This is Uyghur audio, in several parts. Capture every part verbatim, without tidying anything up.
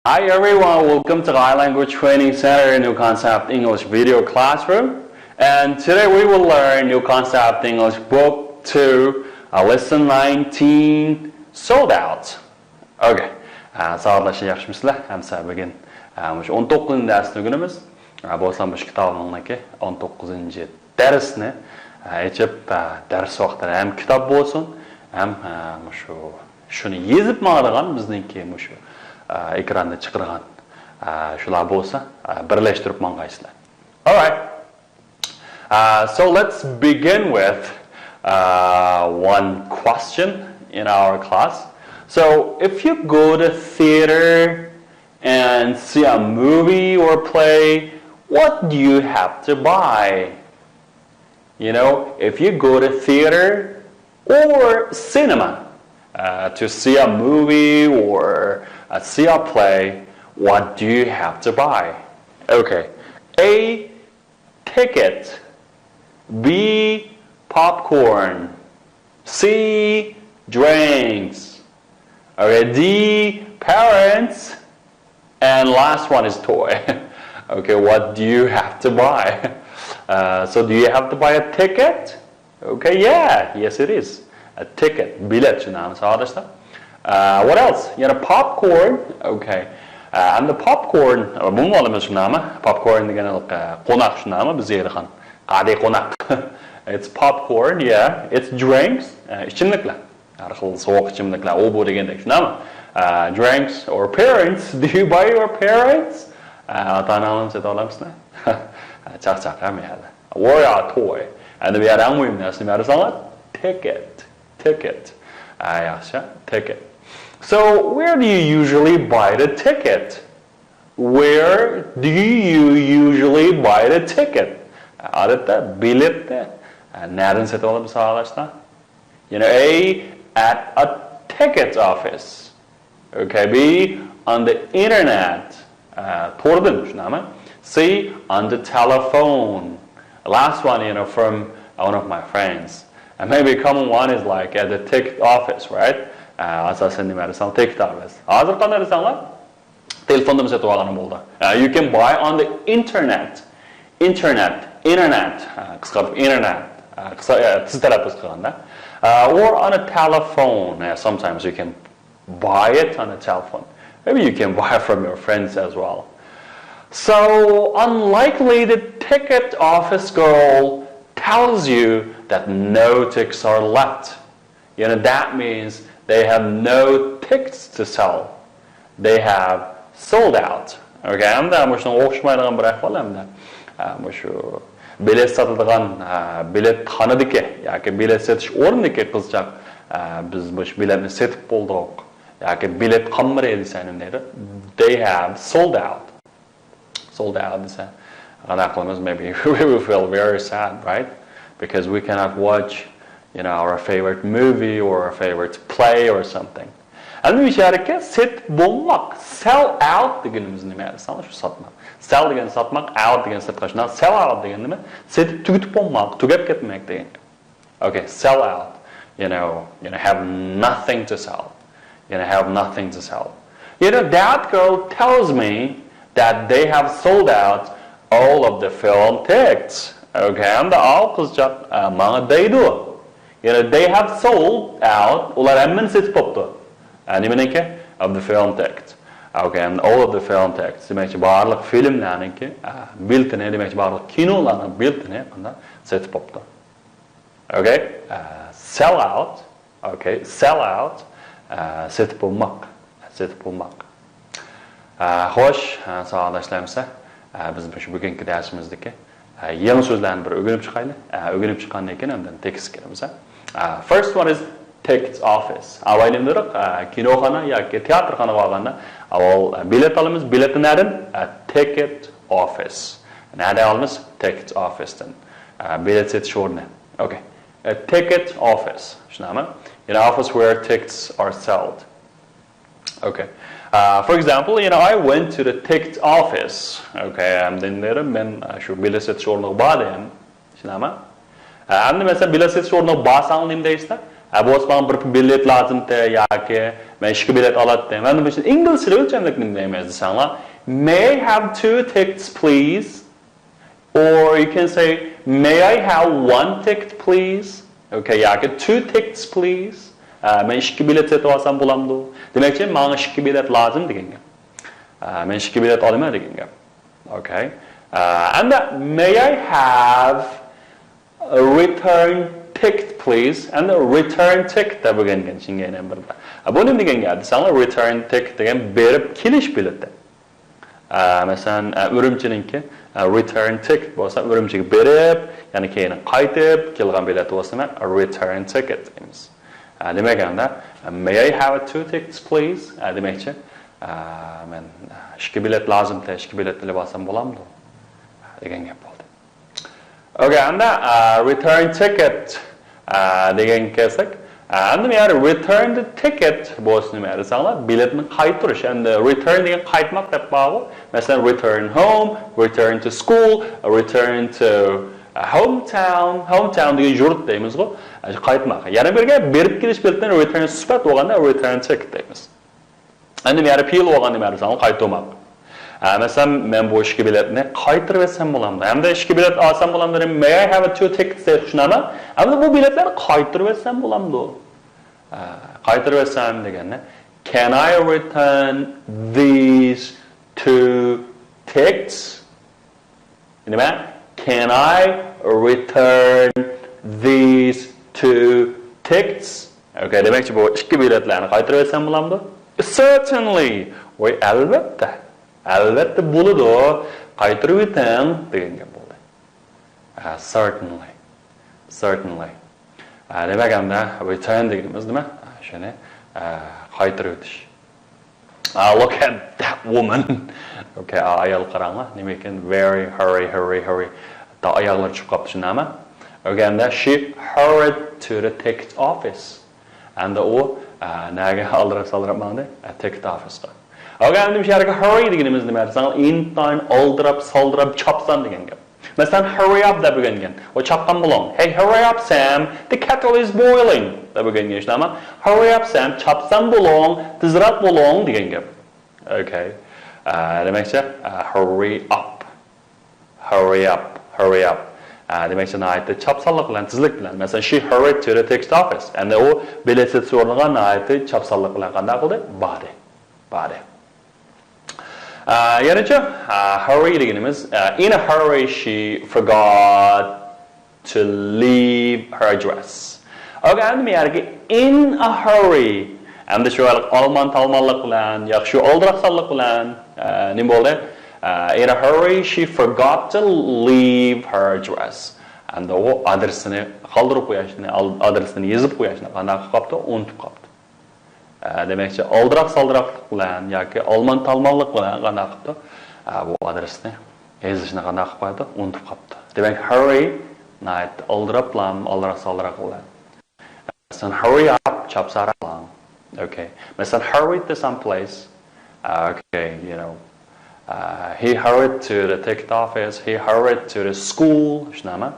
Hi everyone, welcome to Thai Language Training Center New Concept English Video Classroom. And today we will learn New Concept English Book two, uh, Lesson nineteen, Sold Out. Okay. Ә, сағатлашын яхшымысызлар? Әмса бүгін, ә, мыш он тоғызыншы дәрісті өңгеніміз. Ә, болсам мыш кітабыңныңки он тоғызыншы дәрісіне, ә, ечіп, ә, дәріс вақытында әм кітап болсын, әм, ә, мыш шуны езіп мағырған біздіңки мыш, ә, экранда чықырған, ә, шулар болса, ә, бірлестіріп маңғайсызлар. All right. Uh, so let's begin with, uh, one question in our class. So if you go to theater and see a movie or play, what do you have to buy? You know, if you go to theater or cinema, uh, to see a movie or, uh, see a play, what do you have to buy? Okay. A, ticket. B, popcorn. C, drinks. Okay, D, parents. And last one is toy. Okay, what do you have to buy? Uh, so do you have to buy a ticket? Okay, yeah, yes it is. A ticket, билет шунамы, сағатлашта. Uh, what else? Yana popcorn. Okay. Uh, and the popcorn, uh, bunu alamız şunamı? Popcorn деген, uh, қонақ шунамы? Biz ерхан. Қади қонақ. It's popcorn, yeah. It's drinks, uh, ішімліклер. Har xil suvuq ichimliklar, u bu degandek, shundaymi? Uh, drinks or parents? Do you buy your parents? Uh, ota-onanglarni sotib olamizmi? Chaq chaq ham yani. Or a toy. Endi bu yerda eng muhim narsa nima desangiz? Ticket. Ticket. Uh, yaxshi, ticket. So, where do you usually buy the ticket? Where do you usually buy the ticket? Odatda biletni, uh, nereden sotib olamiz, savollashda? You know, A, at a ticket office. Okay, B, on the internet. Uh, tordan, shundaymi? C, on the telephone. Last one, you know, from, uh, one of my friends. And maybe common one is like at the ticket office, right? Uh, asosan nima desam, ticket office. Hozir qanday desanglar? Telefonda sotib olgani bo'ldi. Uh, you can buy on the internet. Internet, internet, uh, qisqartirib internet, uh, qisqa, uh, tiz talaffuz qilganda. Uh, or on a telephone. Uh, sometimes you can buy it on a telephone. Maybe you can buy it from your friends as well. So, unlikely the ticket office girl tells you that no tickets are left. You know, that means they have no tickets to sell. They have sold out. Okay, hamda bu shunga o'xshamaydigan bir ahvol hamda. Ha, bu shu bilet sotadigan, ha, biletxonadagi yoki bilet sotish o'rnidagi qizchaq, ha, biz bu biletni sotib bo'ldik yoki bilet qolmadi desa nima deydi? They have sold out. Sold out desa, qanaqa qilamiz? Maybe we will feel very sad, right? Because we cannot watch, you know, our favorite movie or our favorite play or something. Endi bu yerga sotib bo'lmoq, sell out deganimiz nima? Shu sotmoq. Sell degan sotmoq, out degan sotqin. Shundan sell out degan nima? Sotib tugatib bo'lmoq, tugab ketmak degan. Okay, sell out. You know, you know, have nothing to sell. You know, have nothing to sell. You know, that girl tells me that they have sold out all of the film tickets. Okay, endi u qizchaq, uh, manga deydi. You know, they have sold out, ular hammani sotib bo'pti. Uh, nimaniki? Of the film tickets. Okay, and all of the film tickets. Demakchi, barliq filmlarniki, uh, biletini, demakchi, barliq kinolarning biletini mana sotib bo'pti. Okay? Uh, sell out. Okay, sell out. Uh, sotib olmoq. Sotib olmoq. Uh, xo'sh, uh, savoldoshlarimizda, uh, biz shu bugungi darsimizdagi, uh, yangi so'zlarni bir o'rganib chiqaylik. Uh, o'rganib chiqqandan keyin undan tekstga kiramiz. Uh, first one is tickets office. Avval nima dedik? Uh, kinoxona yoki teatrxonaga borganda avval, uh, bilet olamiz. Biletni nereden? Uh, ticket office. Nereden olamiz? Ticket office'dan. Uh, bilet sotish o'rni. Okay. A ticket office. Shundaymi? An office where tickets are sold. Okay. Uh, for example, you know, I went to the ticket office. Okay, endi men, uh, shu bilet sotish o'rniga bordim. Shundaymi? Uh, endi masalan, bilet sotish o'rniga borsang nima deysizlar? ھە، بولسا ماڭا بىر بېلەت لازىمتى ياكى مەن ئىككى بېلەت ئالاتتىم. مەن بۇ ئىنگلىزچىدا ئۆلچەملىك نېمە دەيمىز دېسەڭلار، may I have two tickets please? Or you can say, may I have one ticket please? Okay, ياكى two tickets please. ئە، مەن ئىككى بېلەت سېتىپ ئالسام بولامدۇ؟ دېمەكچى، ماڭا ئىككى بېلەت لازىم دېگەن گەپ. ئە، مەن ئىككى بېلەت ئالىمەن دېگەن گەپ. Okay. ئە، ئەمدى may I have a return ticket please? ئەمدى return ticket دەپ ئۆگەنگەن چىڭگەينەن بىردە. ئە، بۇ نېمە دېگەن گەپ دېسەڭلار، return ticket دېگەن بېرىپ كېلىش بېلىتى. ئە، مەسىلەن، ئە، ئۈرۈمچىنىڭكى، ئە، return ticket بولسا ئۈرۈمچىگە بېرىپ، يەنە كەينىگە قايتىپ كېلىدىغان بېلەت بولسا مەن return ticket دەيمىز. ئە، دېمەك ئەمدى، may I have two tickets please؟ ئە، دېمەكچى، ئە، مەن ئىككى بېلەت لازىمتى، ئىككى بېلەت ئېلىپ ئالسام بولامدۇ؟ دېگەن گەپ بولدى. Okay، ئەمدى، ئە، return ticket، ئە، دېگەنگە كەلسەك، ئە، ئەمدى يەنە return the ticket بولسا نېمە دېسەڭلار، بېلەتنى قايتۇرۇش. ئەمدى return دېگەن قايتماق دەپ بارغۇ. مەسىلەن، return home، return to school، return to، ئە، hometown، hometown دېگەن يۇرت دەيمىزغۇ. ئە، قايتماق. يەنە بىرگە بېرىپ كېلىش بېلىتىنى return سۈپەت بولغاندا return ticket دەيمىز. ئەمدى مەن پېئىل بولغان نېمە دېسەڭ، قايتۇرماق. ئە، مەسىلەن، مەن بۇ ئىككى بېلەتنى قايتۇرۇۋەتسەم بولامدۇ؟ ھەمدە ئىككى بېلەت ئالسام بولامدۇ؟ May I have a two tickets دەيدۇ، شۇنداقمۇ؟ ئەمدى بۇ بېلەتلەرنى قايتۇرۇۋەتسەم بولامدۇ؟ ئە، قايتۇرۇۋەتسەم دېگەندە، can I return these two tickets؟ نېمە؟ Can I return these two tickets? Okay، دېمەكچى، بۇ ئىككى بېلەتلەرنى قايتۇرۇۋەتسەم بولامدۇ؟ Certainly. ۋاي، ئەلۋەتتە. ئەلۋەتتە بولىدۇ. قايتۇرۇۋېتىڭ دېگەن گەپ بولدى. ئە، certainly. Certainly. ئە، دېمەك، ئەمدى return دېگىنىمىز نېمە؟ ئە، شۇنى، ئە، قايتۇرۇۋېتىش. ئە، look at that woman. Okay، ئا، ئايال قاراڭلار. نېمە ئىكەن؟ Very hurry, hurry, hurry. تا ئاياغلىرى چۈشۈپ قاپتۇ، شۇنداقمۇ؟ Okay، ئەمدى she hurried to the ticket office. ئەمدى ئۇ، ئە، نەگە ئالدىراپ سالدىراپ ماڭدى؟ ئە، ticket officeقا. Okay، ئەمدى مۇشۇ يەردىكى hurry دېگىنىمىز نېمە دېسەڭ، ئىنتايىن ئالدىراپ، سالدىراپ، چاپسان دېگەن گەپ. مەسىلەن، hurry up دەپ ئۆگەنگەن. ۋە چاپقان بولۇڭ. Hey, hurry up, Sam. The kettle is boiling. دەپ ئۆگەنگەن، شۇنداقمۇ؟ Hurry up, Sam. چاپسان بولۇڭ، تېزراق بولۇڭ دېگەن گەپ. Okay. ئە، دېمەكچى، ئە، hurry up. Hurry up, hurry up. ئە، دېمەكچى، ناھايىتى چاپسانلىق بىلەن، تېزلىك بىلەن. مەسىلەن، she hurried to the ticket office. ئەمدى ئۇ بېلەت سېتىش ئورنىغا ناھايىتى چاپسانلىق بىلەن قانداق قىلدى؟ باردى. باردى. ئە، يەنىچۇ، ئە، hurry دېگىنىمىز، ئە، in a hurry she forgot to leave her address. Okay، ئەمدى بۇ يەردىكى in a hurry. ئەمدى شۇ ھېلىقى ئالمان تالمانلىق بىلەن، ياكى شۇ ئالدىراقسانلىق بىلەن، ئە، نېمە بولدى؟ ئە، in a hurry she forgot to leave her address. ئەمدى ئۇ ئادرېسىنى قالدۇرۇپ قويۇشنى، ئال-، ئادرېسىنى يېزىپ قويۇشنى قانداق قىلىپ قاپتۇ؟ ئۇنتۇپ قاپتۇ. ئە، دېمەكچى، ئالدىراق سالدىراقلىق بىلەن ياكى ئالمان تالمانلىق بىلەن قانداق قىپتۇ؟ ئە، بۇ ئادرېسنى يېزىشنى قانداق قىلىپ قويدى؟ ئۇنتۇپ قاپتۇ. دېمەك، hurry ناھايىتى ئالدىراپلا، ئالدىراق سالدىراقلىق بىلەن. مەسىلەن، hurry up، چاپسانراق بولۇڭ. Okay. مەسىلەن، hurried to some place. ئە، okay, you know. ئە، he hurried to the ticket office, he hurried to the school. شۇنداقمۇ؟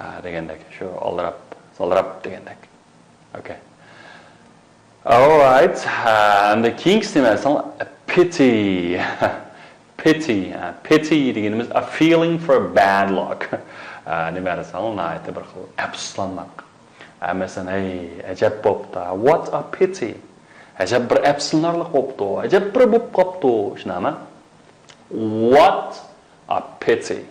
ئە، دېگەندەك، شۇ ئالدىراپ، سالدىراپ دېگەندەك. Okay. All right. ئە، ئەمدى كېيىنكىسى نېمە دېسەڭ، pity. Pity. ئە، pity دېگىنىمىز a feeling for bad luck. ئە، نېمە دېسەڭ، ناھايىتى بىر خىل ئەپسۇسلانماق. ئە، مەسىلەن، ھەي، ئەجەب بوپتۇ. What a pity. ئەجەب بىر ئەپسۇسلىنارلىق بوپتۇ. ئەجەب بىر بوپ قاپتۇ. شۇنداقمۇ؟ What a pity.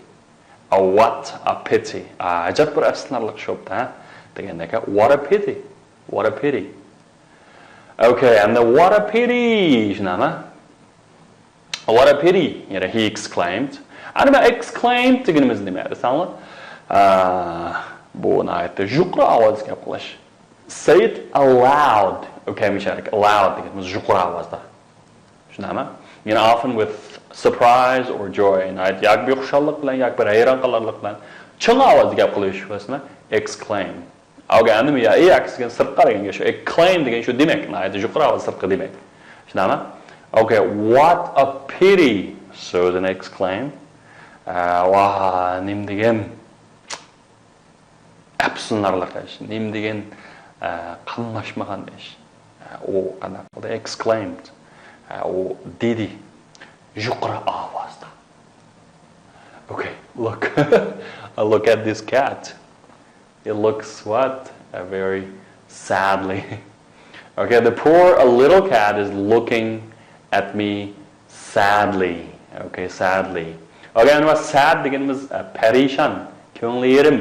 A what a pity. ئە، ئەجەب بىر ئەپسۇسلىنارلىق ئىش بوپتۇ، ھە؟ دېگەندەك، what a pity. What a pity. Okay، ئەمدى what a pity. شۇنداقمۇ؟ What a pity. يەنە he exclaimed. ئەنە بۇ exclaimed دېگىنىمىز نېمە دېسەڭلار؟ ئە، بۇ ناھايىتى يۇقىرى ئاۋازدا گەپ قىلىش. Say it aloud. Okay، مۇشۇ يەردىكى aloud دېگىنىمىز يۇقىرى ئاۋازدا. شۇنداقمۇ؟ يەنە often with surprise or joy. ناھايىتى ياكى بىر خۇشاللىق بىلەن، ياكى بىر ھەيران قالارلىق بىلەن چىڭ ئاۋازدا گەپ قىلىش بولسىمۇ، exclaim. Okay، ئەمدى يا، ئى ئەكسىگە سىرتقا دېگەنگە شۇ، ئەي، claim دېگەن شۇ دېمەك، ناھايىتى يۇقىرى ئاۋاز سىرتقا دېمەك. شۇنداقمۇ؟ Okay، what a pity! Susan exclaimed. ئە، ۋاھ، نېمە دېگەن ئەپسۇسلىنارلىق ئىش، نېمە دېگەن ئە، قاملاشمىغان ئىش. ئە، ئۇ قانداق قىلدى؟ Exclaimed. ئە، ئۇ دېدى. يۇقىرى ئاۋازدا. Okay, look. Look at this cat. It looks what? Uh, very sadly. Okay, the poor uh, little cat is looking at me sadly. Okay, sadly. Okay, ئەمدى بۇ sad دېگىنىمىز ئە، پەرىشان، كۆڭلى يېرىم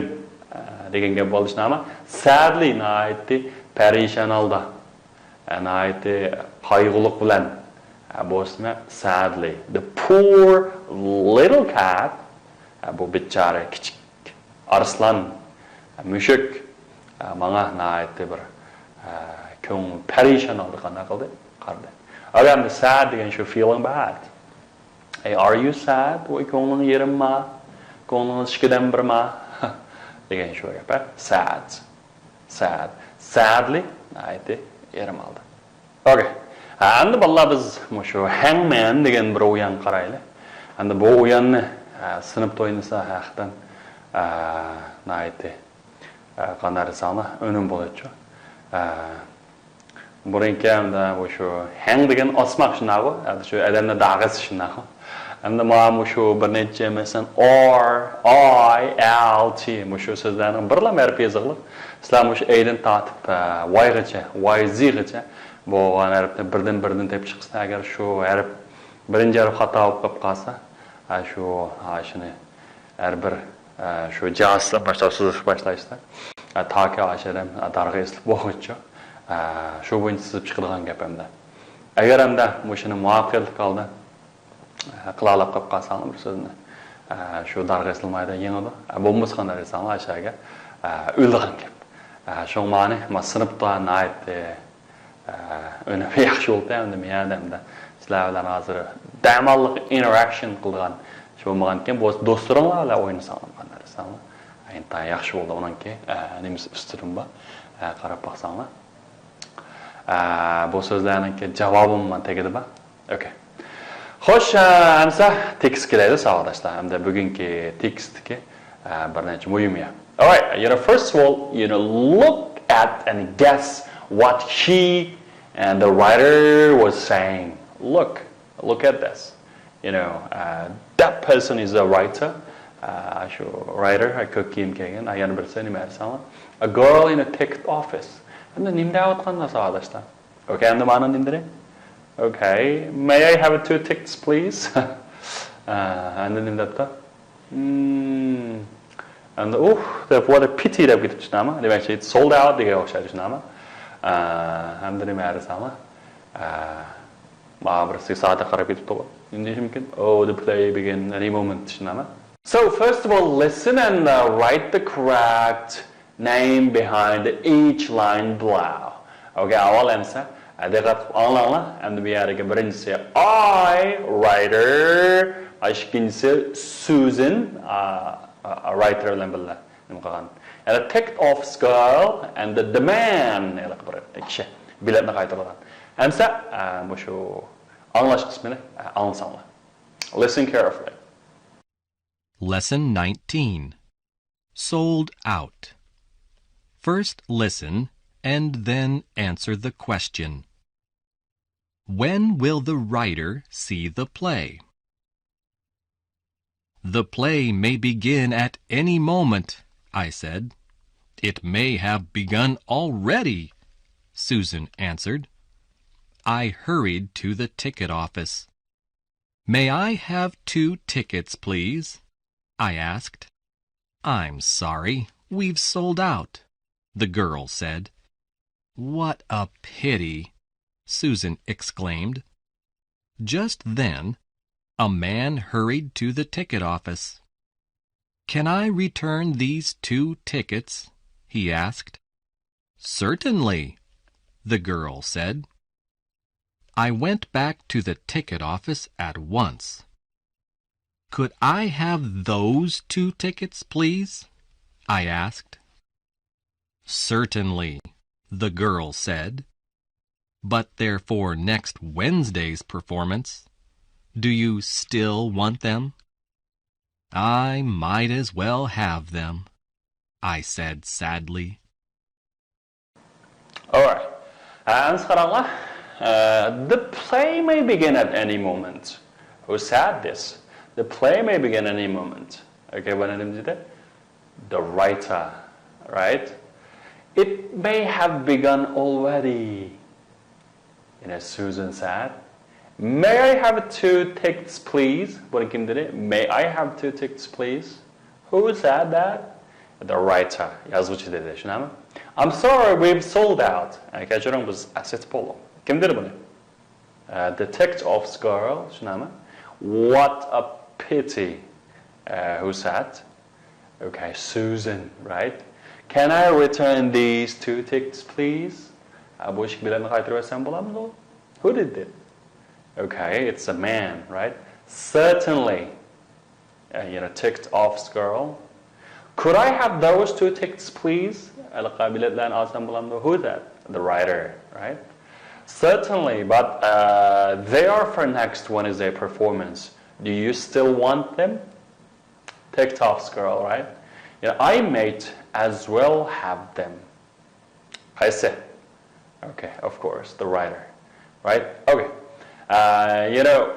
ئە، دېگەن گەپ بولۇشىنى، ئەمما sadly ناھايىتى پەرىشان ھالدا، ئە، ناھايىتى قايغۇلۇق بىلەن ئە، بولسىمۇ sadly. The poor little cat. ئە، بۇ بىچارە كىچىك ئارسلان، مۈشۈك، ئە، ماڭا ناھايىتى بىر، ئە، كۆڭلى پەرىشان ھالدا قانداق قىلدى؟ قارىدى. ئەگەر ئەمدى sad دېگەن شۇ feeling bad. Hey, are you sad? ۋاي، كۆڭلۈڭ يېرىمما؟ كۆڭلۈڭ ئىككىدىن بىرما؟ دېگەن شۇ گەپ، ھە؟ Sad. Sad. Sadly ناھايىتى يېرىم ھالدا. Okay. ھە، ئەمدى بالىلار بىز مۇشۇ Hangman دېگەن بىر ئويۇنغا قارايلى. ئەمدى بۇ ئويۇننى، ھە، سىنىپتا ئوينىسا ھەقىقەتەن، ھە، ناھايىتى، ھە، قانداق دېسەڭلار، ئۈنۈم بولىدۇ. ھە، بۇرۇنقى ئەمدى مۇشۇ hang دېگەن ئاسماق شۇنداقغۇ؟ ئەمدى شۇ ئادەمنى داغىسى شۇنداقغۇ؟ ئەمدى مانا مۇشۇ بىر نەچچە، مەسىلەن، R، I، L، T، مۇشۇ سۆزلەرنىڭ بىرلا ھەرپى يېزىقلىق. سىلەر مۇشۇ A دىن تارتىپ، ئە، Y غىچە، Y Z غىچە بولغان ھەرپنى بىردىن-بىردىن تېپىپ چىقىسىلەر. ئەگەر شۇ ھەرپ، بىرىنچى ھەرپ خاتا بولۇپ قېلىپ قالسا، ئە، شۇ، ھە، شۇنى ھەر بىر، ئە، شۇ جاسىدىن باشلاپ سىزىشقا باشلايسىلەر. ئە، تاكى ئاشۇ ئادەم، ئە، دارغا ئېسىلىپ بولغۇچە، ئە، شۇ بويىچە سىزىپ چىقىدىغان گەپ ئەمدى. ئەگەر ئەمدى مۇشۇنى مۇۋەپپەقىيەتلىك ھالدا قىلالاپ قېلىپ قالساڭلار بىر سۆزنى، ئە، شۇ دارغا ئېسىلمايدۇ، يېڭىدۇ. ئە، بولمىسا قانداق دېسەڭلار، ئاشۇ يەرگە، ئە، ئۆلىدىغان گەپ. ئە، شۇڭا مانا، ما سىنىپتا ناھايىتى، ئە، ئۈنۈمى ياخشى بولدى ئەمدى مەن يەردە ئەمدى. سىلەر بىلەن ھازىر دەماللىق interaction قىلىدىغان ئىش بولمىغانكەن، بولسا دوستلىرىڭلار بىلەن ئوينىساڭلار، قانداق دېسەڭلار. ئىنتايىن ياخشى بولدى ئۇنىڭكى، ئە، نېمىسى ئۈستىدىن بار. ئە، قاراپ باقساڭلار. ئە، بۇ سۆزلەرنىڭكى جاۋابىمۇ تېگىدە بار. Okay. خوش، ئە، ئەمسە تېكىست كېلەيلى، ساۋاقداشلار. ھەمدە بۈگۈنكى تېكىستتىكى، ئە، بىر نەچچە مۇھىم يەر. Alright, you know, first of all, you know, look at and guess what he and the writer was saying. Look, look at this. You know, uh, that person is a writer. ئە، شۇ writer، ئە، كۆك كىيىم كىيگەن، ئە، يەنە بىرسى نېمە دېسەڭلار؟ A girl in a ticket office. ئەمدى نېمە دەۋاتقاندا، ساۋاقداشلار؟ Okay, ئەمدى مانا نېمە دېدى؟ Okay, may I have two tickets, please? ئە، ئەمدى نېمە دەپتۇ؟ Hmm. ئەمدى، ئۇھ، دەپ، what a pity دەپ كېتىپتۇ، شۇنداقمۇ؟ دېمەكچى، it's sold out دېگەن ئوخشايدۇ، شۇنداقمۇ؟ ئە، ئەمدى نېمە دېسەڭلار؟ ئە، مانا بىرسى سائەتكە قاراپ كېتىپتۇ. نېمە دېيىشى مۇمكىن؟ Oh, the play begin any moment، شۇنداقمۇ؟ So, first of all, listen and, uh, write the correct name behind each line below. Okay, ئاۋۋال ئەمسە، ئە، دىققەت قىلىپ ئاڭلاڭلار. ئەمدى بۇ يەردىكى بىرىنچىسى I، writer، ئىككىنچىسى Susan، ئە، ئە، writer بىلەن بىللە نېمە قىلغان؟ يەنە ticket office girl and the man، ھېلىقى بىر كىشى بېلەتنى قايتۇرغان. ئەمسە، ئە، مۇشۇ ئاڭلاش قىسمىنى، ئە، ئاڭلىساڭلار. Listen carefully. Lesson nineteen. Sold out. First listen and then answer the question. When will the writer see the play? The play may begin at any moment, I said. It may have begun already, Susan answered. I hurried to the ticket office. May I have two tickets, please? I asked. I'm sorry, we've sold out, the girl said. What a pity, Susan exclaimed. Just then, a man hurried to the ticket office. Can I return these two tickets? He asked. Certainly, the girl said. I went back to the ticket office at once. Could I have those two tickets, please? I asked. Certainly, the girl said. But they're for next Wednesday's performance. Do you still want them? I might as well have them, I said sadly. Alright. ئەمسە قاراڭلار. Uh, the play may begin at any moment. Who said this? The play may begin any moment. Okay, بۇنى نېمە دېدى؟ The writer, right? It may have begun already. You know, Susan said, "May I have two tickets, please?" بۇنى كىم دېدى؟ "May I have two tickets, please?" Who said that? The writer. يازغۇچى دېدى، شۇنداقمۇ؟ "I'm sorry, we've sold out." ئە، كەچۈرۈڭ، بىز سېتىپ بولدۇق. كىم دېدى بۇنى؟ ئە، the ticket office girl، شۇنداقمۇ؟ "What a pity." ئە، who said? Okay, Susan, right? "Can I return these two tickets, please?" ئە، بۇ ئىككى بېلەتنى قايتۇرۇۋەتسەم بولامدۇ؟ Who did it? Okay, it's a man, right? Certainly. Uh, you know, ticket office girl. "Could I have those two tickets, please?" ھېلىقى بېلەتلەرنى ئالسام بولامدۇ؟ Who that? The writer, right? Certainly, but uh, they are for next Wednesday performance. Do you still want them? Ticket office girl, right? You know, I might as well have them. I see. Okay, of course, the writer. Right? Okay. Uh, you know,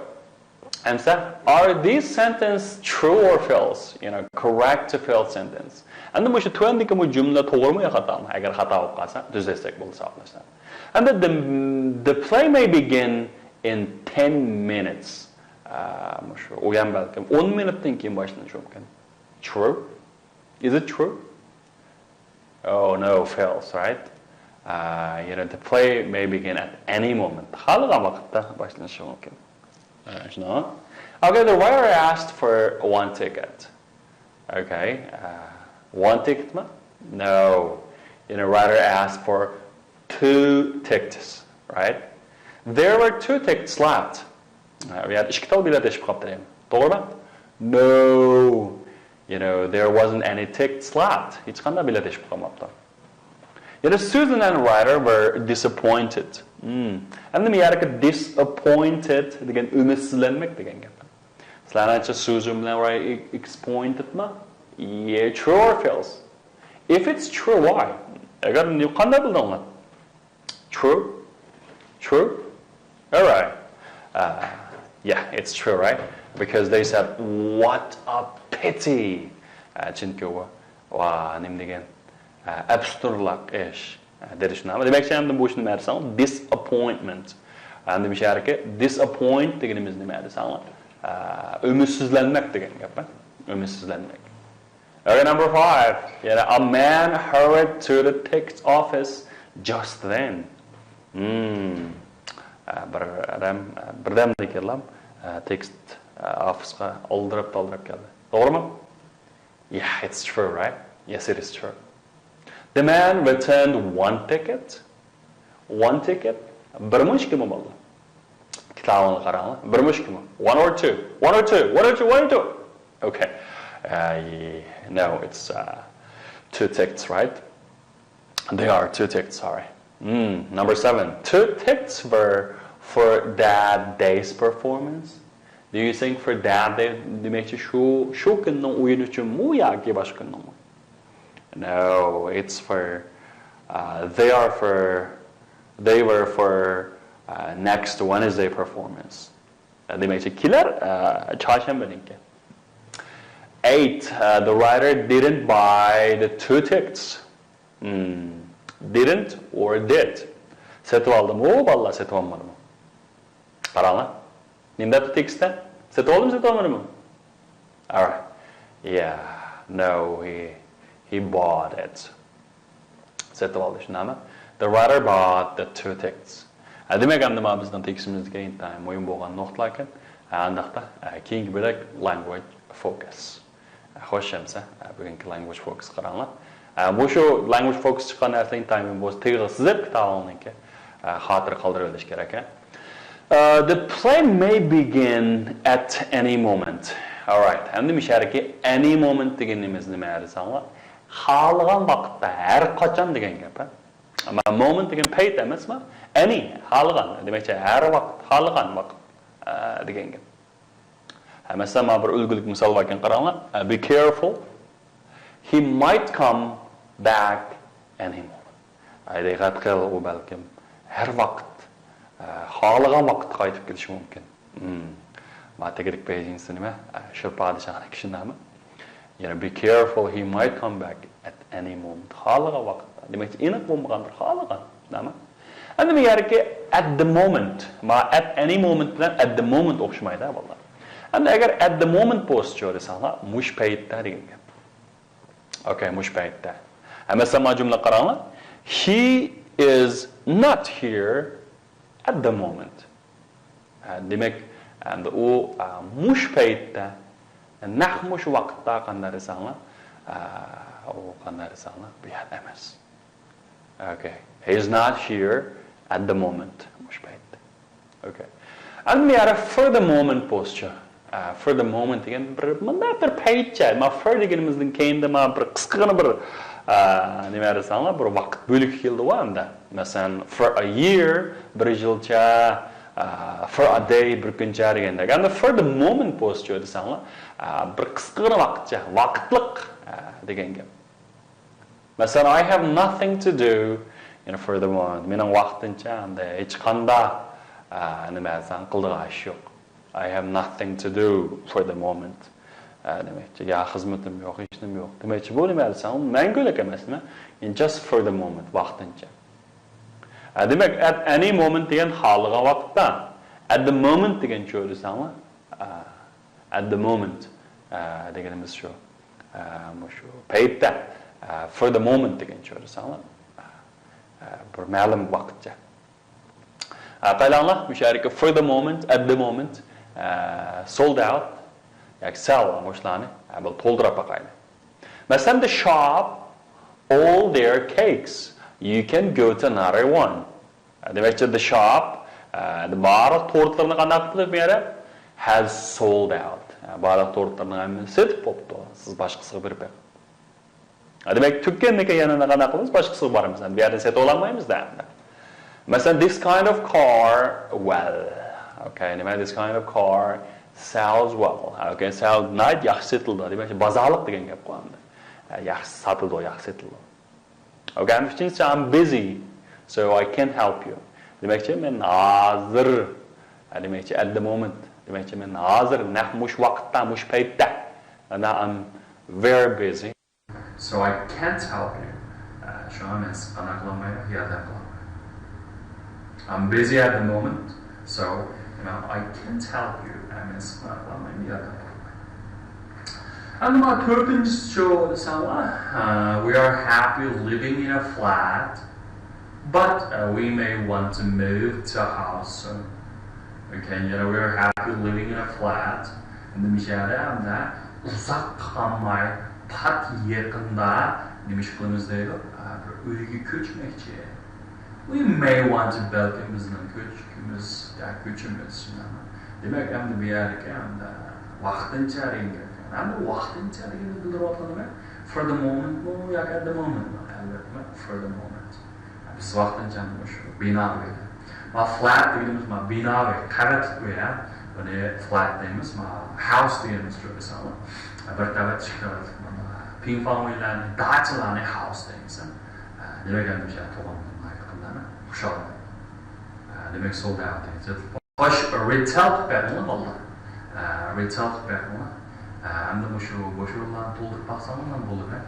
ئەمسە، are these sentence true or false? You know, correct to false sentence. ئەمدى مۇشۇ تۆۋەندىكى بۇ جۈملە توغرىمۇ يا خاتامۇ؟ ئەگەر خاتا بولۇپ قالسا، تۈزلەتسەك بولدى، ساغلاشسا. ئەمدى the, the play may begin in ten minutes. ئا، مۇشۇ ئويۇن بەلكىم ئون مىنۇتتىن كېيىن باشلىنىشى مۇمكىن. True? Is it true? Oh no, false, right? Uh, you know, the play may begin at any moment. خالىغان ۋاقىتتا باشلىنىشى مۇمكىن. Uh, شۇنداقمۇ؟ Okay, the writer asked for one ticket. Okay, uh, one ticketmi? No. You know, writer asked for two tickets, right? There were two tickets left. ئە، ئۇ يەردە ئىككى تال بېلەت ئېشىپ قاپتۇ دەيمەن. توغرىمۇ؟ No. You know, there wasn't any tickets left. ھېچقانداق بېلەت ئېشىپ قالماپتۇ. You know, Susan and writer were disappointed. Hmm. ئەمدى بۇ يەردىكى disappointed دېگەن ئۈمىدسىزلەنمەك دېگەن گەپ. سىلەرنىڭچە سۇزۇن بىلەن راي disappointedمۇ؟ Yeah, true or false? If it's true, why? ئەگەر قانداق بىلدىڭلار؟ True? True? Alright. Uh, yeah, it's true, right? Because they said, "What a pity." Uh, چۈنكى ئۇ، ۋا، نېمە دېگەن؟ ئە، ئەپسۇسلىق ئىش، ئە، دېدى شۇنداقمۇ؟ دېمەكچى، ئەمدى بۇ ئىشنى نېمە دېسەڭ، disappointment. ئەمدى مۇشۇ يەردىكى disappoint دېگىنىمىز نېمە دېسەڭلار؟ ئە، ئۈمىدسىزلەنمەك دېگەن گەپ، ھە؟ ئۈمىدسىزلەنمەك. Okay, number five. يەنە a man hurried to the ticket office just then. Hmm. ئە، بىر ئادەم، ئە، بىردەمدىن كېيىنلا، ئە، تېكىست، ئە، ئوفىسقا ئالدىراپ-تالدىراپ كەلدى. توغرىمۇ؟ Yeah, it's true, right? Yes, it is true. The man returned one ticket. One ticket. بىرمۇ ئىككىمۇ بولدى؟ كىتابىڭىزغا قاراڭلار. بىرمۇ ئىككىمۇ؟ One or two? One or two? One or two? One or two? Okay. Uh, no, it's uh, two tickets, right? They are two tickets, sorry. Hmm, number seven. Two tickets were for that day's performance. Do you think for that day, دېمەكچى شۇ، شۇ كۈننىڭ ئويۇنى ئۈچۈنمۇ ياكى باشقا كۈننىڭمۇ؟ No, it's for, uh, they are for, they were for uh, next Wednesday performance. دېمەكچى كېلەر، ئە، چارشەنبىنىڭكى. Eight, uh, the writer didn't buy the two tickets. Hmm. Didn't or did? سېتىۋالدىمۇ، بالىلار سېتىۋالمىدىمۇ؟ قاراڭلار. نېمە دەپتۇ تېكىستتە؟ سېتىۋالدىمۇ، سېتىۋالمىدىمۇ؟ Alright. Yeah, no, he, he bought it. سېتىۋالدى، شۇنداقمۇ؟ The writer bought the two tickets. ھە، دېمەك، ئەمدى مانا بىزنىڭ تېكىستىمىزدىكى ئىنتايىن مۇھىم بولغان نۇقتىلاركەن. ھە، ئانداقتا، ھە، كېيىنكى بۆلەك language focus. ھە، خوش ئەمسە، ھە، بۈگۈنكى language focus قاراڭلار. ھە، مۇشۇ language focus چىققان نەرسىلەر ئىنتايىن مۇھىم بولسا، تېگىغا سىزىپ كىتابىڭنىڭكى، ھە، خاتىرە قالدۇرۇۋېلىش كېرەك، ھە. Uh, the play may begin at any moment. Alright. ئەمدى مۇشۇ يەردىكى any moment دېگەن نېمىسى نېمە دېسەڭلار؟ خالىغان ۋاقىتتا، ھەر قاچان دېگەن گەپ، ھە؟ ئەمما moment دېگەن پەيت ئەمەسمۇ؟ Any، خالىغان. دېمەكچى، ھەر ۋاقىت، خالىغان ۋاقىت، ئە، دېگەن گەپ. ھە، مەسىلەن، مانا بىر ئۈلگىلىك مىسال باركەن، قاراڭلار. ئە، be careful. He might come back any moment. دىققەت قىل، ئۇ بەلكىم ھەر ۋاقىت، ئە، خالىغان ۋاقىتتا قايتىپ كېلىشى مۇمكىن. مم. ما تەگلىك بېيجىڭسى نېمە؟ ئە، شىر پادىشاھنىڭكى شۇنداقمۇ؟ يەنە be careful, he might come back at any moment. خالىغان ۋاقىتتا. دېمەكچى، ئېنىق بولمىغاندۇر، خالىغان. نېمە؟ ئەمدى بۇ يەردىكى at the moment، ما at any moment بىلەن at the moment ئوخشىمايدۇ، بالىلار. ئەمدى ئەگەر at the moment بولسىچۇ دېسەڭلار، مۇشۇ پەيتتە دېگەن گەپ. ئوكەي، مۇشۇ پەيتتە. ھە، مەسىلەن، مانا جۈملە قاراڭلار. He is not here at the moment. ھە، دېمەك، ئەمدى ئۇ، ئە، مۇشۇ پەيتتە، نەق مۇشۇ ۋاقىتتا قانداق دېسەڭلار، ئە، ئۇ قانداق دېسەڭلار، بۇ يەردە ئەمەس. ئوكەي. He is not here at the moment. مۇشۇ پەيتتە. ئوكەي. ئەمدى يەنە for the moment بولسىچۇ. ئە، for the moment دېگەن بىر، مۇنداق بىر پەيتچە. ما for دېگىنىمىزدىن كېيىندە ما بىر قىسقىغىنا بىر، ئە، نېمە دېسەڭلار، بىر ۋاقىت بۆلىكى كېلىدىغۇ ئەمدى. مەسىلەن، for a year، بىر يىلچە، ئە، for a day، بىر كۈنچە دېگەندەك. ئەمدى for the moment بولسىچۇ دېسەڭلار، ئە، بىر قىسقىغىنا ۋاقىتچە، ۋاقىتلىق، ئە، دېگەن گەپ. مەسىلەن، I have nothing to do، يەنى for the moment. مېنىڭ ۋاقتىنچە ئەمدى ھېچقانداق، ئە، نېمە دېسەڭ، قىلىدىغان ئىش يوق. I have nothing to do for the moment. ئە، دېمەكچى، يا خىزمىتىم يوق، ھېچنېمە يوق. دېمەكچى، بۇ نېمە دېسەڭ، مەڭگۈلۈك ئەمەس، نېمە؟ يەنى just for the moment، ۋاقتىنچە. ئە، دېمەك، at any moment دېگەن خالىغان ۋاقىتتا، at the moment دېگەنچۇ دېسەڭلار، ئە، at the moment، ئە، دېگىنىمىز شۇ. ئە، مۇشۇ پەيتتە، ئە، for the moment دېگەنچۇ دېسەڭلار، ئە، بىر مەلۇم ۋاقىتچە. ئە، قاراڭلار، مۇشۇ يەردىكى for the moment، at the moment، ئە، sold out ياكى sell، مۇشۇلارنى، ئە، بىر تولدۇرۇپ باقايلى. مەسىلەن، the shop, all their cakes. You can go to another one. دېمەكچى، the shop، ئە، بارلىق تورتلىرىنى قانداق قىلدى بۇ يەردە؟ Has sold out. ئە، بارلىق تورتلىرىنىڭ ھەممىسى سېتىپ بوپتۇ. سىز باشقىسىغا بېرىپ بېقىڭ. ئە، دېمەك، تۈگىگەندىن كېيىن يەنە قانداق قىلىمىز؟ باشقىسىغا بارىمىز. ئەمدى بۇ يەردىن سېتىۋالالمايمىز-دە ئەمدى. مەسىلەن، this kind of car، well، ئوكەي، نېمە، this kind of car sells well. ئوكەي، sells، ناھايىتى ياخشى سېتىلىدۇ. دېمەك، بازارلىق دېگەن گەپقۇ ئەمدى. ئە، ياخشى ساتىدۇ، ياخشى سېتىلىدۇ. ئوكەي، ئەمدى ئۈچىنچىسى، I'm busy, so I can't help you. دېمەكچى، مەن ھازىر، ئە، دېمەكچى، at the moment. دېمەكچى، مەن ھازىر، نەق مۇشۇ ۋاقىتتا، مۇشۇ پەيتتە. مانا، I'm very busy. So I can't help you. ئە، شۇڭا مەن سىزگە قانداق قىلالمايمەن، ياردەم قىلالمايمەن. I'm busy at the moment, so, you know, I can't help you. ئە، مەن سىزگە قانداق قىلالمايمەن، ياردەم قىلالمايمەن. ئەمما تۆتىنچىسى شۇ دېسەڭلار، ئە، we are happy living in a flat, but, ئە، we may want to move to a house soon. ئوكەي، يەنە we are happy living in a flat. ئەمدى مۇشۇ يەردە ئەمدى ئۇزاق قالماي، پات يېقىندا نېمە ئىش قىلىمىز دەيدۇ؟ ئە، بىر ئۆيگە كۆچمەكچى. We may want to، بەلكىم بىزنىڭ كۆچكۈمىز، يا كۆچىمىز، شۇنداقمۇ؟ دېمەك، ئەمدى بۇ يەردىكى ئەمدى ۋاقتىنچە دېگەن گەپ. ئەمدى ۋاقتىنچە دېگەننى بىلدۈرۈۋاتقان نېمە؟ For the moment مۇ ياكى at the moment مۇ؟ ئەلۋەتتە، for the moment. بىز ۋاقتىنچە مۇشۇ بىنا ئۆيدە. ما flat دېگىنىمىز ما بىنا ئۆي، قەۋەتلىك ئۆي، ھە. بۇنى flat دەيمىز، ما house دېگىنىمىز شۇ مىسالى. بىر قەۋەت، ئىككى قەۋەتلىك، مانا پىڭفاڭ ئۆيلەرنى، داچىلارنى house دەيمىز، ھە. دېمەك، ئەمدى مۇشۇ تۇغۇلغان ئايلىقىمدا خۇشال. دېمەك، sold out دېگەن. خوش، retell قىلىپ بەردىڭلار بالىلار. ئە، retell قىلىپ بەردىڭلار. ئە، ئەمدى مۇشۇ بوش ئورۇنلارنى تولدۇرۇپ باقساڭلار بولىدۇ.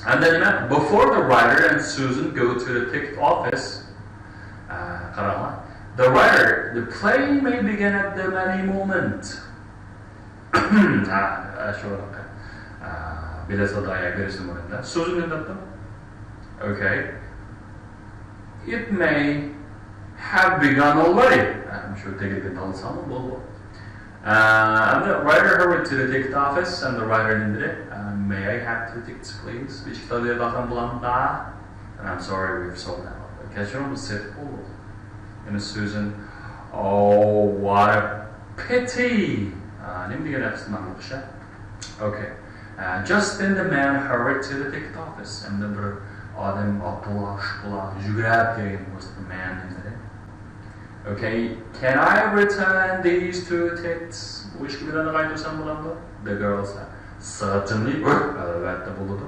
ئەمدى نېمە؟ Before the writer and Susan go to the ticket office. ئە، قاراڭلار. The writer, the play may begin at the any moment. ھە، ئە، شۇ ھەققە. ئە، بېلەت سودا يا بېرىشنى مۇرىدىدا. سۆزى نېمە دەپتۇ؟ Okay. It may have begun already. ئە، شۇ تەگلىكنى ئالساڭمۇ بولىدۇ. ئە، and the writer hurried to the ticket office and the writer نېمە دېدى؟ ئە، May I have two tickets, please? بىر ئىككى تال بېرىپ باقسام بولامدا؟ And I'm sorry, we've sold out. كەچۈرۈڭ، بىز سېتىپ بولدۇق. يەنە سۆزۈن، Oh, what a pity! ئا، نېمە دېگەن ئەپسىز ناملىق ئىش، ھە؟ Okay. ئا، just then the man hurried to the ticket office. ئەمدى بىر ئادەم ئاپىلا، شۇپىلا، يۈگۈرۈپ كەلگەن بولسا، the man نېمە دېدى؟ Okay, can I return these two tickets? بۇ ئىككى بىلەننى قايتۇرسام بولامدۇ؟ The girl said, Certainly, ئەلۋەتتە بولىدۇ.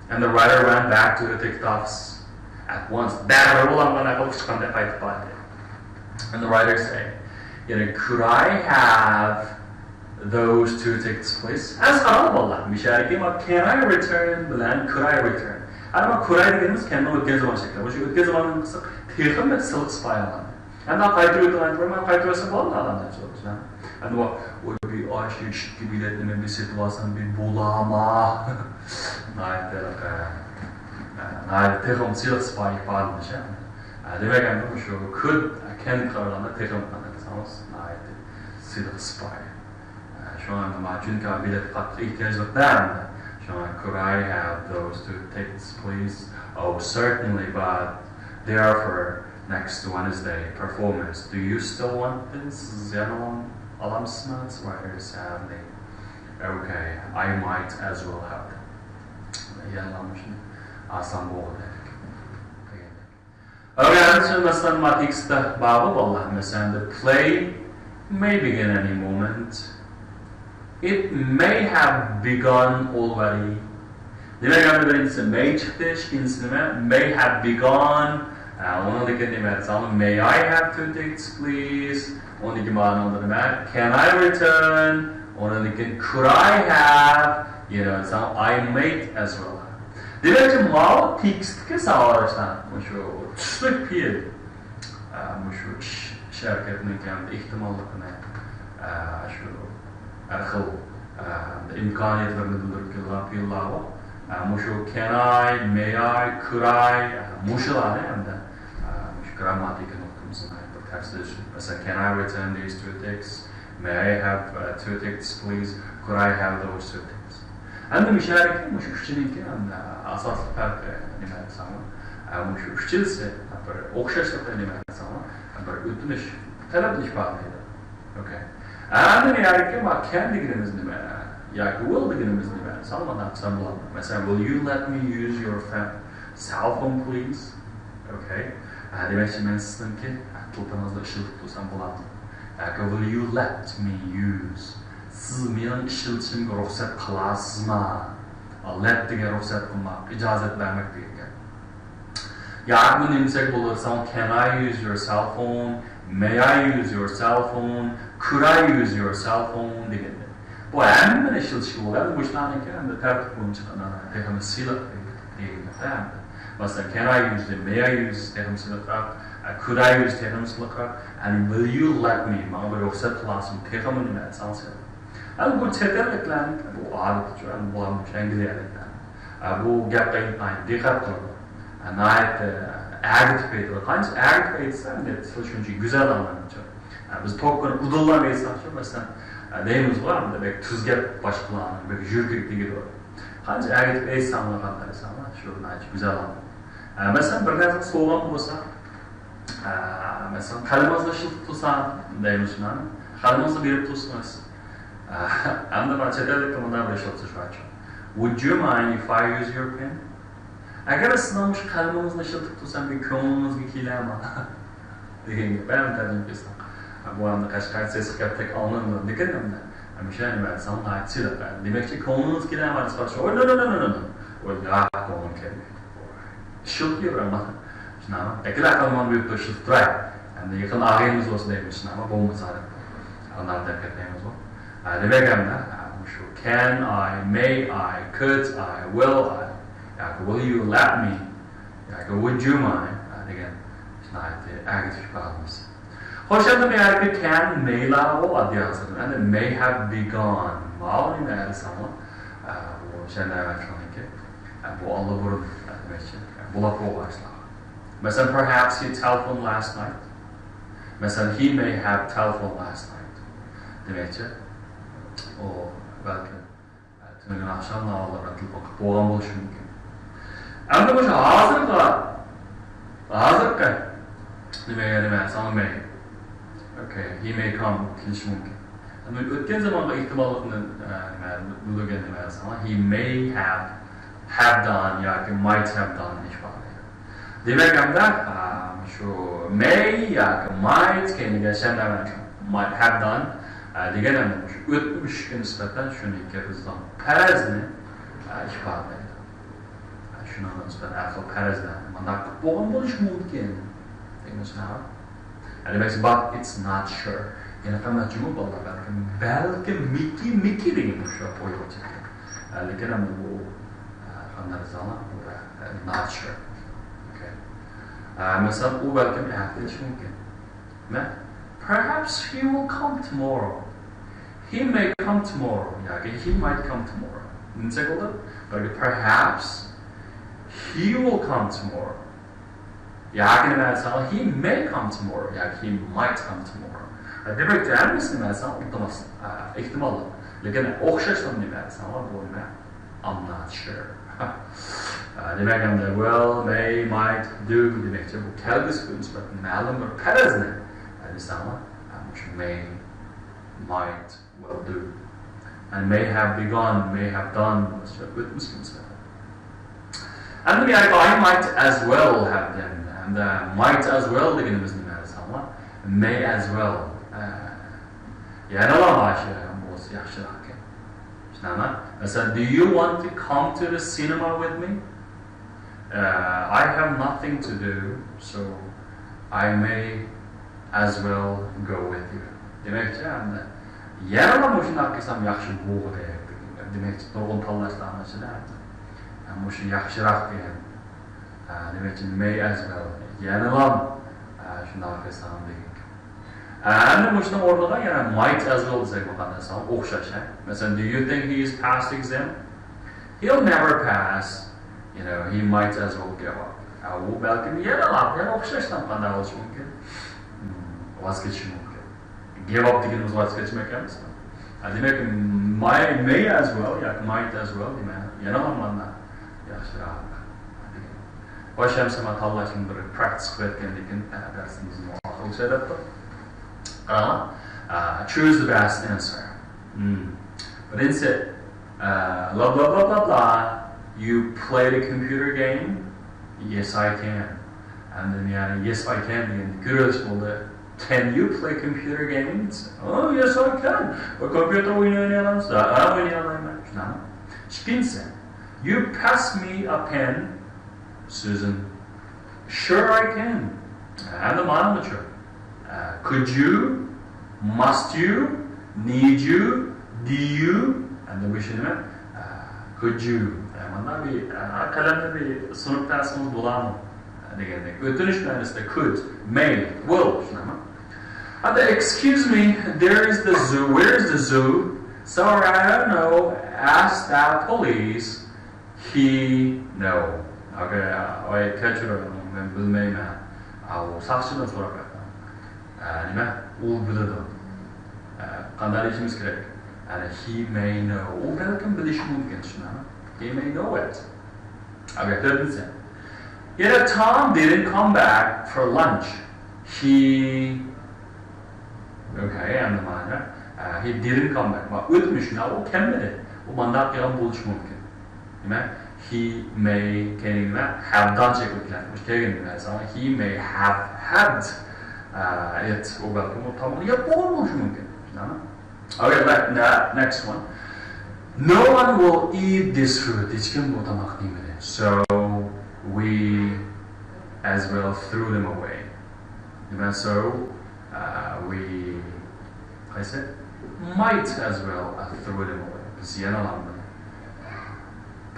And the writer ran back to the ticket office at once. دەررۇ ئۇلارنىڭ ئەقىل قۇچقاندەك قايتىپ باردى. And the writer said, يەنى, could I have those two tickets, please? ئەز قاراڭ بالىلار، مىشەرىكى ما can I return بىلەن could I return. ئەمما could I دېگىنىمىز كەننىڭ ئۆتكەن زامان شەكلى. بۇ ئۆتكەن زاماننى قىلساق تېخىمۇ سىلىق سىپايى ئالغان. ئەمما قايتۇرۇۋېتىڭ، مەن قايتۇرۇۋەتسە بولدى، ئادەملەر. ئەمما ۋاي، بىر ئاشۇ ئىككى بېلەتنى مەن بىر سېتىۋالسام بىر بولامۇ؟ ناھايىتى، ناھايىتى تېخىمۇ سىلىق سىپايى ئىپادىلىنىش. دېمەك، ئەمدى مۇشۇ could، can قارىغاندا تېخىمۇ قانداق دېسىڭىز، ناھايىتى سىلىق سىپايى. شۇڭا مانا چۈنكى بېلەت قاتتىق ئېھتىياجلىق-دە ئەمدى. شۇڭا could I have those two tickets, please? Oh, certainly, but they are for next Wednesday performance. Do you still want them? سىز يەنە ئالامسىزمۇ؟ Writer sadly. Okay, I might as well have them. يەنە مۇشۇنى ئالسام بولغۇدەك. ئۆگەنسۇن، مەسىلەن، ما تېكىستتا بارغۇ بالىلار. مەسىلەن، the play may begin any moment. It may have begun already. دېمەك، ئەمدى بىرىنچىسى may چىقتى، ئىككىنچىسى نېمە؟ May have begun. ئە، ئۇنىڭدىن كېيىن نېمە دېسەڭ، may I have two tickets, please? ئۇنىڭدىن كېيىن مانىڭدا نېمە؟ Can I return? ئۇنىڭدىن كېيىن could I have؟ يەنە دېسەڭ، I might as well. دېمەكچى، ماۋۇ تېكىستتىكى ساۋاقداشلار، مۇشۇ چۈشلۈك پېئىل، ئە، مۇشۇ ئىش، ئىش ھەرىكەتنىڭ كەم ئېھتىماللىقىنى، ئە، شۇ ھەر خىل، ئە، ئىمكانىيەتلىرىنى بىلدۈرۈپ كېلىدىغان پېئىللارغۇ. ئە، مۇشۇ can I, may I, could I، ئە، مۇشۇلارنى ھەمدە، ئە، مۇشۇ گرامماتىكا نۇقتىمىزدىن بىر تەرسلىشىپ، مەسىلەن، can I return these two tickets? May I have, uh, two tickets, please? Could I have those two tickets? ئەمدى مۇشۇ يەردىكى مۇشۇ ئۈچىنىڭكى ئاساسلىق پەرقى نېمە دېسەڭلار، مۇشۇ ئۈچىلىسى بىر ئوخشاشلىقى نېمە دېسەڭلار، بىر ئۆتۈنۈش، تەلەپنى ئىپادىلەيدۇ. ئوكەي. ئەمدى بۇ يەردىكى ما can دېگىنىمىز نېمە ياكى will دېگىنىمىز نېمە دېسەڭلار، مانا دېسەم بولامدۇ؟ مەسىلەن، will you let me use your fa-, cell phone, please? ئوكەي. ئە، دېمەكچى، مەن سىزنىڭكى تېلېفونىڭىزنى ئىشلىتىپ تۇرسام بولامدۇ؟ ياكى will you let me use؟ سىز مېنىڭ ئىشلىتىشىمگە رۇخسەت قىلارسىزما؟ ئا، let دېگەن رۇخسەت قىلماق، ئىجازەت بەرمەك دېگەن گەپ. ياكى نېمە دېسەك بولىدۇ دېسەڭ، can I use your cell phone? May I use your cell phone? Could I use your cell phone؟ دېگەندەك. بۇ ھەممىنى ئىشلىتىشكە بولىدۇ. ئەمدى مۇشۇلارنىڭكى ئەمدى تەرتىپ بويىچە تېخىمۇ سىلىق دېگەن گەپ ئەمدى. مەسىلەن، can I use دەپ، may I use تېخىمۇ سىلىقراق، ئە، could I use تېخىمۇ سىلىقراق، and will you let me، ماڭا بىر رۇخسەت قىلارسىڭ تېخىمۇ نېمە دېسەڭ سىلىق. ئەمدى بۇ چەت ئەللىكلەرنىڭكى بۇ ئادىتى شۇ، ئەمدى بۇلارمۇ شۇ ئەنگلىيەلىكلەر. ئە، بۇ گەپكە ئىنتايىن دىققەت قىلىدۇ. ئە، ناھايىتى ئەگىتىپ ئېيتىدۇ. قانچە ئەگىتىپ ئېيتسا، ئەمدى سىلەر شۇنچە گۈزەل ئاڭلىنىدۇ. ئە، بىز توككىنى ئۇدۇللاپ ئېيتساقچۇ، مەسىلەن، ئە، دەيمىزغۇ، ئەمدى بەك تۈز گەپ باشقىلارنىڭ بەك يۈرىكىگە تېگىدۇ. قانچە ئەگىتىپ ئېيتساڭلار، قانداق دېسەڭلار، شۇ ناھايىتى گۈزەل ئاڭلىنىدۇ. ئە، مەسىلەن، بىر نەرسە سوۋغام بولسا، ئە، مەسىلەن، قەلىمىڭىزنى ئىشلىتىپ تۇرسام دەيمىز شۇنداقمۇ؟ قەلىمىڭىزنى بېرىپ تۇرسىڭىز. ئە، ئەمدى مانا چەت ئەللىكتە مۇنداق بىر ئىشلىتىش بارچۇ. Would you mind if I use your pen? ئەگەر سىزنىڭ مۇشۇ قەلىمىڭىزنى ئىشلىتىپ تۇرسام، بىر كۆڭلىڭىزگە كېلەرما؟ دېگەن گەپ، ھەم تەرجىمە قىلساق. بۇ ئەمدى قەشقەر سېسىق گەپتەك ئاڭلىنىدۇ. لېكىن ئەمدى، ھەمىشە نېمە دېسەڭ، ناھايىتى سىلىق. دېمەكچى، كۆڭلىڭىز كېلەرما دېسە، ئوي، نو، نو، نو. ئوي، ياق، كۆڭلۈم كەلمەيدۇ. ئىشلىتىپ بېرىمەن. شۇنداقمۇ؟ ئەكېلە، ئەقىل مانا بۇ يەردە ئىشلىتىپ تۇراي. ئەمدى يېقىن ئاغىنىمىز بولسا دەيمىز، شۇنداقمۇ؟ بولمىسا دەپ. ئانداق دەپ كەتمەيمىزغۇ. ھە، دېمەك ئەمدى، ھە، مۇشۇ can I, may I, could I, will I، ياكى will you let me، ياكى would you mind، ھە، دېگەن ناھايىتى ئەگىتىش ئىپادىمىز. خوش، ئەمدى بۇ يەردىكى can، may لارغۇ ئاددىي ھازىر. ئەمدى may have begun. ماۋۇ نېمە دېسەڭلار، ئە، بۇ شەندەۋەتنىڭكى. ئە، بۇ ئاللىبۇرۇن، ئە، دېمەكچى. ئە، بولاپ بولغان ئىشلار. مەسىلەن، perhaps he telephoned last night. مەسىلەن، he may have telephoned last night. دېمەكچى، ئۇ بەلكىم تۈنۈگۈن ئاخشام ناۋادا تېلېفون قىلىپ بولغان بولۇشى مۇمكىن. ئەمدى مۇشۇ ھازىرقى، ھازىرقى نېمە، نېمە، ساڭا may. ئوكەي، he may come كېلىشى مۇمكىن. ئەمدى ئۆتكەن زامانغا ئېھتىماللىقنى، ئە، نېمە، بىلدۈرگەن نېمە، ساڭا he may have، have done ياكى might have done نى ئىپادىلەيدۇ. دېمەك، ئەمدى، ئە، شۇ may ياكى might كەينىگە شەندەۋەن might have done، ئە، دېگەن ئەمدى شۇ ئۆتمۈشكە نىسبەتەن شۇنىڭكى بىزنىڭ پەرەزنى، ئە، ئىپادىلەيدۇ. شۇنىڭغا نىسبەتەن ھەر خىل پەرەزلەرنى مۇنداق قىلىپ بولغان بولۇشى مۇمكىن. دېمەكچى، but it's not sure. يەنە قىممەت جۇمۇ بالىلار بەلكىم، بەلكىم مىكى، مىكى دېگەن مۇشۇ قويۇلغۇچى. لېكىن ئەمما بۇ، ئە، قانداق دېسەڭلار، بۇ، ئە، not sure. ئوكەي. ئە، مەسىلەن، ئۇ بەلكىم ھەق بېرىشى مۇمكىن. نېمە؟ Perhaps he will come tomorrow. He may come tomorrow. ياكى he might come tomorrow. نېمە دېسەك بولىدۇ؟ بىرگە perhaps he will come tomorrow. ياكى نېمە دېسەڭ، he may come tomorrow. ياكى he might come tomorrow. دېمەك، ھەممىسى نېمە دېسەڭ، ئىلتىماس، ئە، ئېھتىماللىق. لېكىن ئوخشاشلا نېمە دېسەڭ، بۇ نېمە؟ I'm not sure. ئە، دېمەك، ئەمدى will، may، might، do دېمەكچى، بۇ كەلگۈسىگە نىسبەتەن مەلۇم بىر پەرەزنى، ئە، دېسەڭلار، ئە، مۇشۇ may، might، will do. And may have begun، may have done، مۇشۇ ئۆتمۈشكە نىسبەتەن. ئەمدى بۇ يەردە I might as well have done. ئەمدى might as well دېگىنىمىز نېمە دېسەڭلار؟ May as well. ئە، يەنىلا ماشۇ بولسا ياخشىراق ئىكەن. چۈشىنەمەن. مەسىلەن، do you want to come to the cinema with me? Uh, I have nothing to do, so I may as well go with you. دېمەكچى، ئەمدى يەنىلا مۇشۇنداق قىلسام ياخشى بولغۇدەك دېگەن گەپ. دېمەكچى، نۇرغۇن تاللاشلارنىڭ ئىچىدە ئەمدى، ئە، مۇشۇ ياخشىراق دېگەن. ئە، دېمەكچى، may as well. يەنىلا، ئە، شۇنداق قىلسام دېگەن گەپ. ئەمدى مۇشۇنىڭ ئورنىغا يەنە might as well دېسەك بولغان نەرسە ئوخشاش، ھە؟ مەسىلەن، do you think he is passed exam? He'll never pass. You know, he might as well give up. ئە، ئۇ بەلكىم يەنە، يەنە ئوخشاشلا قانداق بولۇشى مۇمكىن؟ ھىم، ۋاز كېچىشى مۇمكىن. Give up دېگىنىمىز ۋاز كېچىشمەك ئەمەسمۇ؟ ئە، دېمەك، may، may as well ياكى might as well دېمە. يەنە مانا ياخشىراق. خوش، ئەمسە ما تاللاشنى بىر practice قىلىۋەتكەندىن كېيىن، ئە، دەرسىمىزنى ئاخىرلىشايلى دەپتۇ. قاراڭلار. ئە، choose the best answer. ھىم. بىرىنچىسى، ئە، blah blah blah blah blah. You play the computer game? Yes, I can. ئەمدى يەنى yes, I can دېگەندە كۆرۈۋېلىش بولدى. Can you play computer games? Oh, yes, I can. بۇ كومپيۇتېر ئويۇنى ئوينىيالامسىز؟ ھە، ئوينىيالايمەن. شۇنداقمۇ؟ ئىككىنچىسى، you pass me a pen, Susan. Sure, I can. ئەمدى مانىمۇچۇ؟ ئە، could you, must you, need you, do you. ئەمدى بۇ ئىشى نېمە؟ ئە، could you. ئە، مانا بىر، ئە، قەلەمنى بىر سۇنۇپ بەرسىڭىز بولامۇ؟ ئە، دېگەندەك. ئۆتۈنۈش مەنىسىدە could, may, will. شۇنداقمۇ؟ ئەمدى excuse me, there is the zoo. Where is the zoo? Sorry, I don't know. Ask the police. He know. ئاكا، ئاي، كەچۈرۈڭ، مەن بىلمەيمەن. ئاۋۇ ساقچىدىن سوراپ بېقىڭ. ئە، نېمە؟ ئۇ بىلىدۇ. ئە، قانداق دېيىشىمىز كېرەك؟ يەنى he may know. ئۇ بەلكىم بىلىشى مۇمكىن، شۇنداقمۇ؟ He may know it. ئاكا، تۆتىنچىسى. يەنە Tom didn't come back for lunch. He Okay، ئەمدى مانا، ئە، he didn't come back. ما ئۆتمۈش، شۇنداق، ئۇ كەلمىدى. ئۇ مانداق قىلغان بولۇشى مۇمكىن. دېمەك، he may كەينىگە نېمە؟ Have done شەكلى كېلەتتى. مۇشۇ كەلگەن نېمە دېسەڭ، he may have had، ئە، it. ئۇ بەلكىم ئۇ تامىقىنى يەپ بولغان بولۇشى مۇمكىن. شۇنداقمۇ؟ Okay, let, uh, next one. No one will eat this food. ھېچكىم بۇ تاماقنى يېمىدى. So we as well threw them away. دېمەك، so Uh, we، قايسى؟ Might as well، uh, throw them away. بىز يەنىلا بۇنى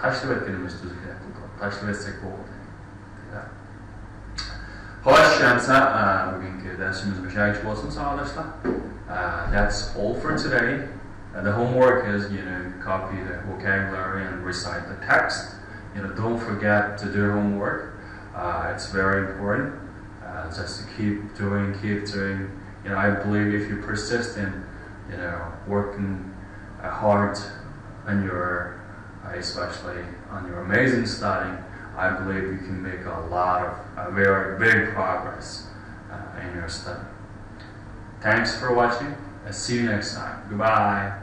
تاشلىۋەتكىنىمىز تۈزۈكرەك بولىدۇ. تاشلىۋەتسەك بولىدۇ. يا. خوش، ئەمسە، ئە، بۈگۈنكى دەرسىمىز مۇشۇ يەرگىچە بولسۇن، ساۋاقداشلار. Uh, that's all for today. Uh, the homework is, you know, copy the vocabulary and recite the text. You know, don't forget to do homework. Uh, it's very important. Uh, just to keep doing, keep doing. You know, I believe if you persist in, you know, working, uh, hard on your, uh, especially on your amazing study, I believe you can make a lot of, uh, very big progress, uh, in your study. Thanks for watching, and see you next time. Goodbye.